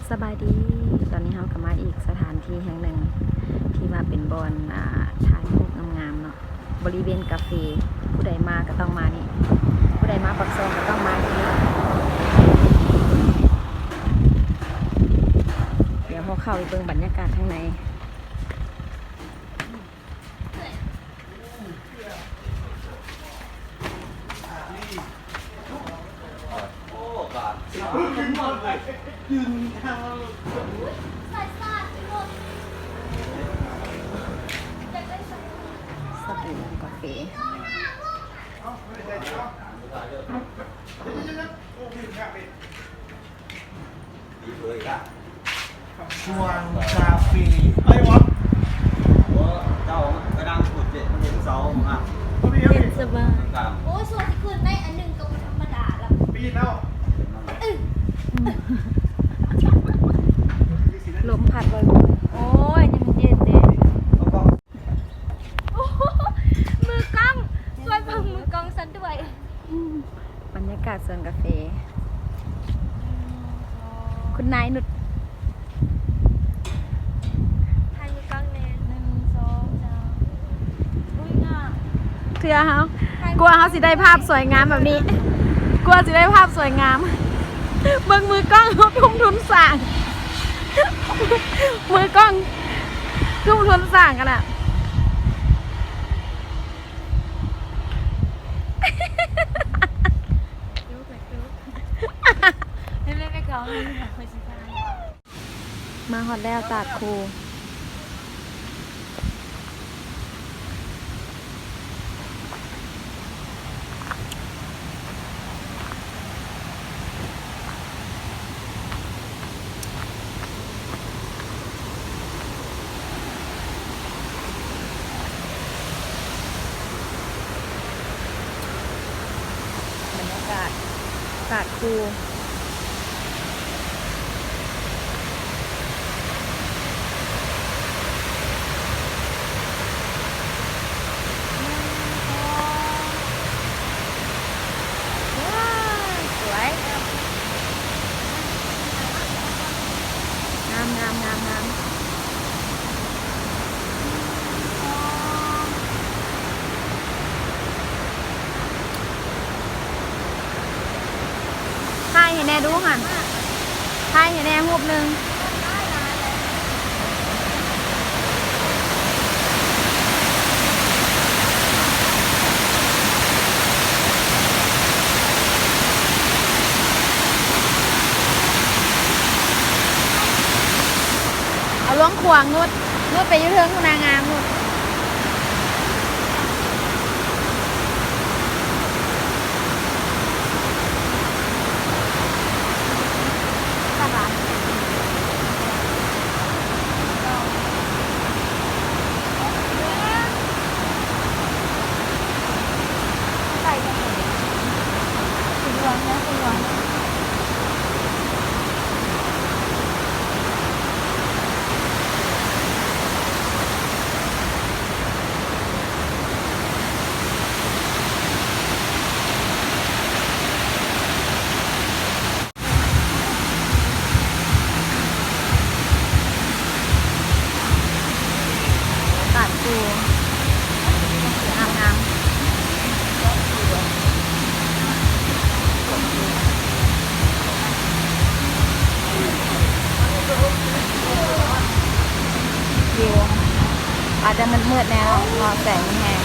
ສະບາຍດີ, ຕອນນີ້ເຮົາກໍມາອີກສະຖານທີ່ແຫ່ງໜຶ່ງ ທີ່ວ່າເປັນບ່ອນ ອ່າ ຖ່າຍຮູບງາມໆເນາະ, ບໍລິເວນກາເຟ. ຜູ້ໃດມາກໍຕ້ອງມານີ້, ຜູ້ໃດມາປາກຊ່ອງກໍຕ້ອງມາທີ່ນີ້. ດຽວເຮົາເຂົ້າໄປເບິ່ງບັນຍາກາດທາງໃນ. ສະບູ່ກາເຟ. ຊວນກາເຟ ໄດ້ບໍ່? ເຈົ້າໄປນັ່ງພຸ້ນເດ້ ມັນເຫັນເສົາງາມ ເຮັດສະບາຍ. ໂອ້ຍ ສ່ວນທີ່ຂຶ້ນໄດ້ອັນໜຶ່ງກໍບໍ່ທຳມະດາລະ ປີນແລ້ວ. ລົມພັດບໍ່? ໂອ້ຍ ຍັງເຢັນເດ້. ໂອ້ໂຫ ມືກ້ອງ ຊ່ວຍເບິ່ງມືກ້ອງຊັ້ນດ້ວຍ. ບັນຍາກາດສວນກາເຟ. ໜຶ່ງ ສອງ ຄຸນນາຍນຸດ ຖ່າຍມືກ້ອງແດ່. ໜຶ່ງ ສອງ ສາມ ອຸ້ຍ ງາມ. ເທື່ອເຮົາ ກວ່າເຮົາຊິໄດ້ພາບສວຍງາມແບບນີ້, ກວ່າຊິໄດ້ພາບສວຍງາມ. ເບິ່ງມືກ້ອງເຮົາ ທຸ່ມທຶນສ້າງ, ມືກ້ອງ ທຸ່ມທຶນສ້າງຂະໜາດ. ມາຮອດແລ້ວຕາດຄູ. ບັນຍາກາດຕາດຄູ. ວ້າວ ສວຍ ງາມ ງາມ ງາມ ງາມ. ຖ່າຍໃຫ້ແດ່ດູຫັ້ນ, ຖ່າຍໃຫ້ແດ່ຮູບໜຶ່ງ. ເອົາລວງຂວາງນຸດ, ນຸດໄປຢູ່ເທິງພຸ້ນນະ ງາມນຸດ. ຕາດປູ ງາມໆ. ວິວອາດຈະມືດໆແດ່ເນາະ ເພາະວ່າແສງມັນແຮງ.